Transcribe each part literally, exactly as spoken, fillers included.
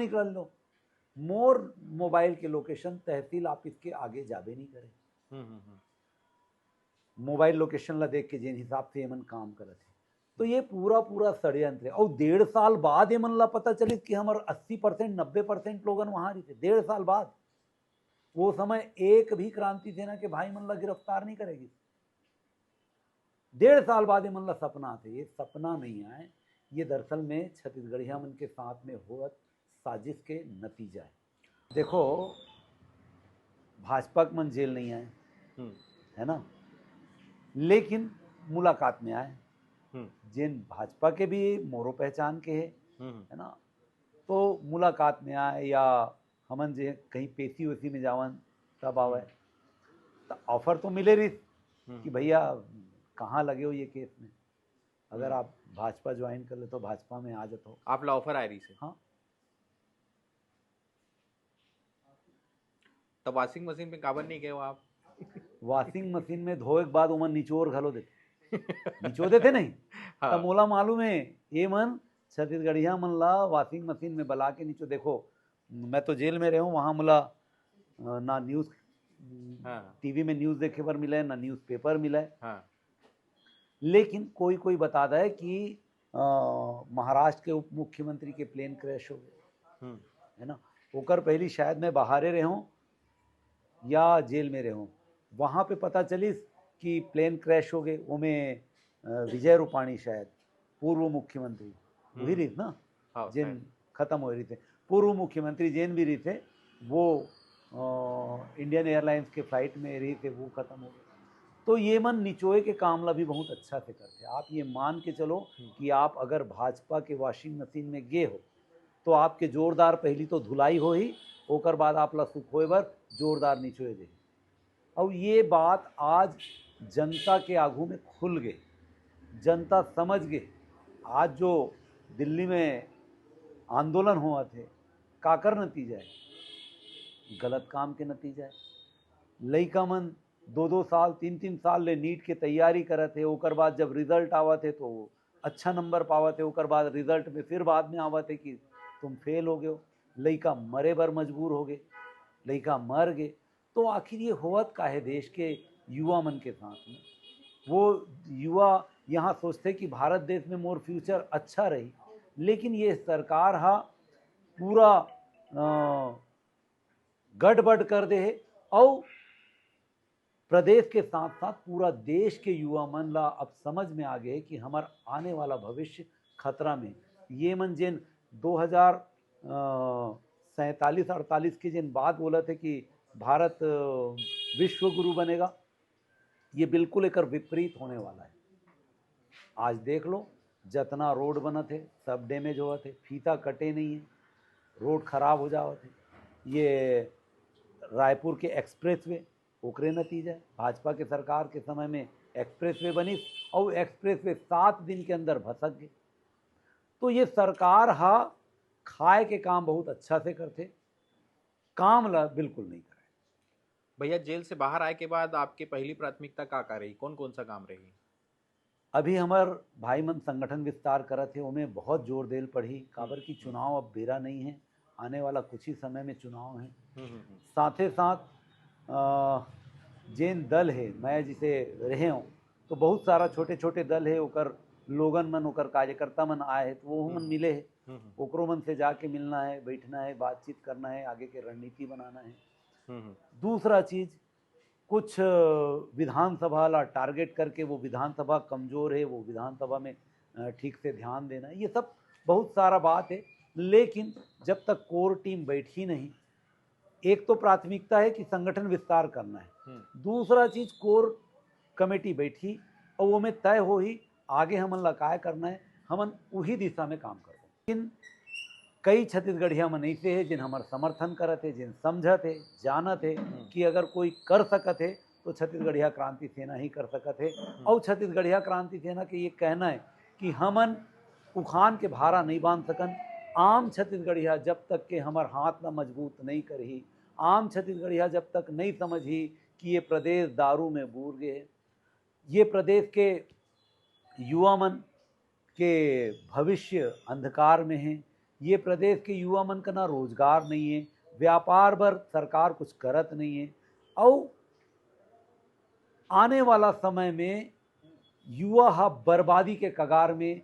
निकल लो। मोर मोबाइल के लोकेशन तहसील ऑफिस के आगे जाबे नहीं करे। हम्म, हम्म, हम्म। मोबाइल लोकेशन ला देख के जेन हिसाब से एमन काम करत हे, तो ये पूरा पूरा षड्यंत्र है। और डेढ़ साल बाद एमन ला पता चलिस कि हमर अस्सी परसेंट, नब्बे परसेंट लोगन वहां रहिथे। डेढ़ साल बाद, वो समय एक भी क्रांति सेना के भाई मन ला गिरफ्तार नहीं करेगी। डेढ़ साल बाद एमन ला सपना आथे, ये सपना नहीं आए, ये दरअसल में छत्तीसगढ़िया मन के साथ में होवत साजिश के नतीजा है। देखो, भाजपा के मन जेल नहीं आए, हम्म, है ना, लेकिन मुलाकात में आए। हम्म, जेन भाजपा के भी मोरो पहचान के है, हम्म, है ना, तो मुलाकात में आए या हमन जे कहीं पेशी वेशी में जावन तब आवे, तो ऑफर तो मिले रहिस हम्म। कि भैया कहाँ लगे हो ये केस में, अगर आप भाजपा ज्वाइन कर ले तो भाजपा में आ जाते हो। आप ला ऑफर आए रहिस हे? हाँ। तब वॉशिंग मशीन में काबर नहीं गए हो आप? वॉशिंग मशीन में धोए के बाद ओमन निचोर घलो देथे, निचो देथे नहीं। हाँ। तब मोला मालूम है, ये मन छत्तीसगढ़िया मन ला वॉशिंग मशीन में बला के निचो। देखो, मैं तो जेल में रहे हूँ, वहाँ मोला अ, ना न्यूज हाँ, टीवी में न्यूज देखे बर मिले, ना न्यूज़पेपर मिले। हाँ। लेकिन कोई कोई बता दे कि अ, महाराष्ट्र के उप मुख्यमंत्री के प्लेन क्रैश हो गए, हम्म, है ना। ओकर पहली शायद मैं बाहरे रहूं या जेल में रहूं, वहां पे पता चलिस कि प्लेन क्रैश हो गए। ओमे अ, विजय रूपाणी शायद पूर्व मुख्यमंत्री वही हम्म। रहिस ना, हाँ, जेन शायद। खत्म हो रहिस हे, पूर्व मुख्यमंत्री जेन भी रहिस हे, वो इंडियन एयरलाइंस के फ्लाइट में रहिस हे, वो खत्म हो गए। तो ये मन निचोए के काम ला भी बहुत अच्छा से करथे। आप ये मान के चलो हम्म। कि आप अगर भाजपा के वॉशिंग मशीन में गए हो तो आपके जोरदार पहली तो धुलाई होही, ओकर बाद आप ला सुखोए बर जोरदार निचोए देही। और ये बात आज जनता के आगू में खुल गए, जनता समझ गए। आज जो दिल्ली में आंदोलन होवत हे, काकर नतीजा है? गलत काम के नतीजा है। लइका मन दो दो साल, तीन तीन साल ले नीट के तैयारी करत हे, ओकर बाद जब रिजल्ट आवत हे तो अच्छा नंबर पावत हे, ओकर बाद रिजल्ट में फिर बाद में आवत हे कि तुम फेल हो गए हो। लइका मरे बर मजबूर हो गए, लइका मर गए। तो आखिर ये होवत का है देश के युवा मन के साथ में? वो युवा यहाँ सोचते कि भारत देश में मोर फ्यूचर अच्छा रही, लेकिन ये सरकार हा पूरा अ, गड़बड़ कर दे हे। और प्रदेश के साथ साथ पूरा देश के युवा मन ला अब समझ में आ गए कि हमार आने वाला भविष्य खतरा में। ये मन जेन दो हजार सैंतालीस अड़तालीस के जेन बात बोलत हे कि भारत अ, विश्व गुरु बनेगा, ये बिल्कुल एकर विपरीत होने वाला है। आज देख लो, जतना रोड बनत हे, सब डैमेज होवत हे, फीता कटे नहीं है, रोड खराब हो जावत हे। ये रायपुर के एक्सप्रेसवे, ओकरे नतीजा है। भाजपा के सरकार के समय में एक्सप्रेसवे बनिस और एक्सप्रेसवे सात दिन के अंदर भसक गए। तो ये सरकार हा खाए के काम बहुत अच्छा से करथे, काम ला बिल्कुल नहीं करे। भैया, जेल से बाहर आए के बाद आपके पहली प्राथमिकता का का रही, कौन कौन सा काम रही? अभी हमर भाई मन संगठन विस्तार करत हे, ओमे बहुत जोर देल पड़ही, काबर कि चुनाव अब बेरा नहीं है, आने वाला कुछ ही समय में चुनाव है। हम्म, हम्म, हम्म। साथे साथ अ, जेन दल है, मैं जिसे रहे हूँ, तो बहुत सारा छोटे छोटे दल है, ओकर लोगन मन, ओकर कार्यकर्ता मन आए है, तो वो मन मिले है। हम्म, हम्म। ओकरो मन से जाके मिलना है, बैठना है, बातचीत करना है, आगे के रणनीति बनाना है। हम्म, हम्म। दूसरा चीज, कुछ अ, विधानसभा ला टारगेट करके, वो विधानसभा कमजोर है, वो विधानसभा में अ, ठीक से ध्यान देना है, ये सब बहुत सारा बात है। लेकिन जब तक कोर टीम बैठी नहीं, एक तो प्राथमिकता है कि संगठन विस्तार करना है, हम्म। दूसरा चीज कोर कमेटी बैठी और वो में तय होही आगे हमन ला काय करना है, हमन उही दिशा में काम करबो। लेकिन कई छत्तीसगढ़िया मन ऐसे है जिन हमर समर्थन करत है, जिन समझत है, जानत है हम्म। कि अगर कोई कर सकत है तो छत्तीसगढ़िया क्रांति सेना ही कर सकत है। और छत्तीसगढ़िया क्रांति सेना के ये कहना है कि हमन उखान के भारा नहीं बांध सकन। आम छत्तीसगढ़िया जब तक के हमर हाथ ला मजबूत नहीं करही, आम छत्तीसगढ़िया जब तक नहीं समझही कि ये प्रदेश दारू में बूर गए है, ये प्रदेश के युवा मन के भविष्य अंधकार में है, ये प्रदेश के युवा मन कना रोजगार नहीं है, व्यापार बर सरकार कुछ करत नहीं है, अउ आने वाला समय में युवा ह बर्बादी के कगार में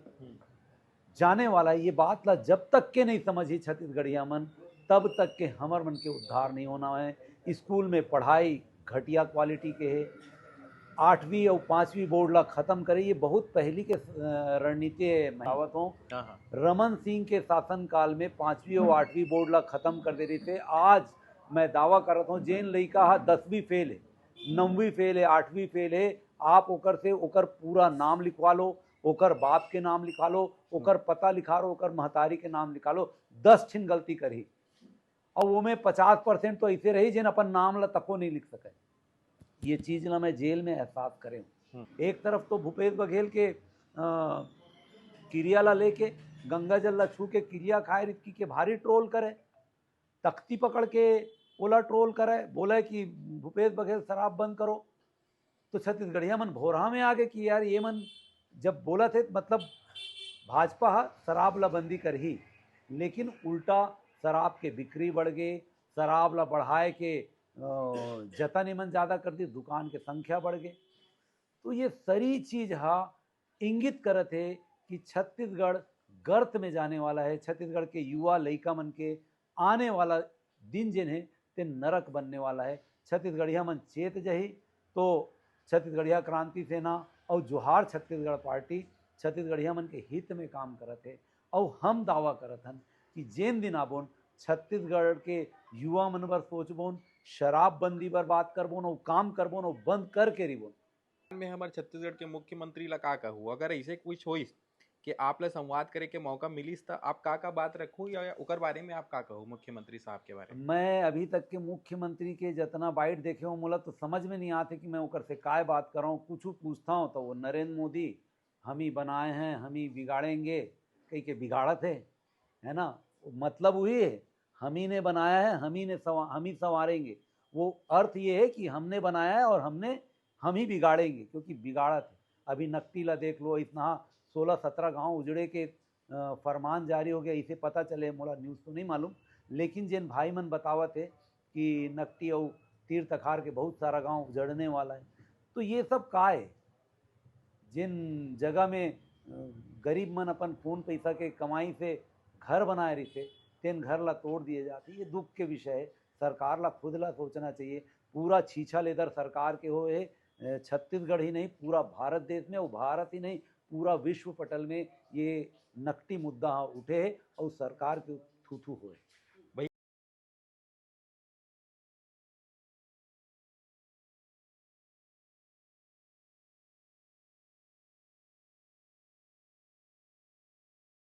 जाने वाला है। ये बात ला जब तक के नहीं समझही छत्तीसगढ़िया मन, तब तक के हमर मन के उद्धार नहीं होना है। स्कूल में पढ़ाई घटिया क्वालिटी के है, आठवीं और पाँचवीं बोर्ड ला खत्म करे, ये बहुत पहली के, अ, रणनीति है। मैं बतावत हूँ, हाँ, हाँ। रमन सिंह के शासनकाल में पाँचवीं और आठवीं बोर्ड ला खत्म कर दे रही थे। आज मैं दावा करत हूँ, जेन लइका हा दसवीं फेल है, नौवीं फेल है, आठवीं फेल है, आप ओकर से ओकर पूरा नाम लिखवा लो, ओकर बाप के नाम लिखा लो, ओकर पता लिखा लो, ओकर महतारी के नाम लिखा लो, दस ठिन गलती करही, और वो में पचास परसेंट तो ऐसे रही जेन अपन नाम ला तको नहीं लिख सके। ये चीज ला मैं जेल में एहसास करे हूँ। हम्म। एक तरफ तो भूपेश बघेल के, अ, किरिया ला लेके, गंगा जल ला छू के किरिया खाए रितकी के भारी ट्रोल करे, तख्ती पकड़ के ओला ट्रोल करे, बोले कि भूपेश बघेल शराब बंद करो। तो छत्तीसगढ़िया मन भोरहा में आ गए कि यार, ये मन जब बोलत हे, मतलब भाजपा ह शराब ला बंदी करही, लेकिन उल्टा शराब के बिक्री बढ़ गे, शराब ला बढ़ाए के, अ, जतन एमन ज्यादा कर दी, दुकान के संख्या बढ़ गे। तो ये सरी चीज हा इंगित करत हे कि छत्तीसगढ़ गर्त में जाने वाला है, छत्तीसगढ़ के युवा लइका मन के आने वाला दिन जेन हे, ते नरक बनने वाला है। छत्तीसगढ़िया मन चेत जही, तो छत्तीसगढ़िया क्रांति सेना और जोहार छत्तीसगढ़ पार्टी छत्तीसगढ़िया मन के हित में काम करत हे। और हम दावा करत हन कि जेन दिन आबोन, छत्तीसगढ़ के युवा मन बर सोचबोन, शराबबंदी बर बात करबोन और काम करबोन और बंद करके रिबोन। में हमर छत्तीसगढ़ के मुख्यमंत्री ला का कहू, अगर ऐसे कुछ होइस कि आप ला संवाद करे के मौका मिलिस, त आप का का बात रखू या ओकर बारे में आप का कहू मुख्यमंत्री साहब के बारे में? मैं अभी तक के मुख्यमंत्री के जतना बाइट देखे हूँ, मोला तो समझ में नहीं आते कि मैं ओकर से काय बात करूँ। कुछ पूछता हूँ तो वो नरेंद्र मोदी, हम ही बनाए हैं, हम ही बिगाड़ेंगे, कह के बिगाड़त है, है ना? मतलब वही है, हम ही ने बनाया है, हम ही ने सवा-, हम ही संवारेंगे। वो अर्थ ये है कि हमने बनाया है और हमने, हम ही बिगाड़ेंगे, क्योंकि बिगाड़त है। अभी नकटी ला देख लो, इतना सोलह सत्रह गांव उजड़े के, अ, फरमान जारी हो गया, इसे पता चले, मोला न्यूज़ तो नहीं मालूम, लेकिन जेन भाई मन बतावत है कि नकटी और तीर तखार के बहुत सारा गांव उजड़ने वाला है। तो ये सब का है? जिन जगह में, अ, गरीब मन अपन खून पैसा के कमाई से घर बनाए रहिथे, तेन घर ला तोड़ दिए जाथे। ये दुख के विषय है। सरकार ला खुद ला सोचना चाहिए। पूरा छीछा लेदर सरकार के हो, ये, अ, छत्तीसगढ़ ही नहीं, पूरा भारत देश में, और भारत ही नहीं, पूरा विश्व पटल में ये नकटी मुद्दा ह उठे है और सरकार के थू-थू होए।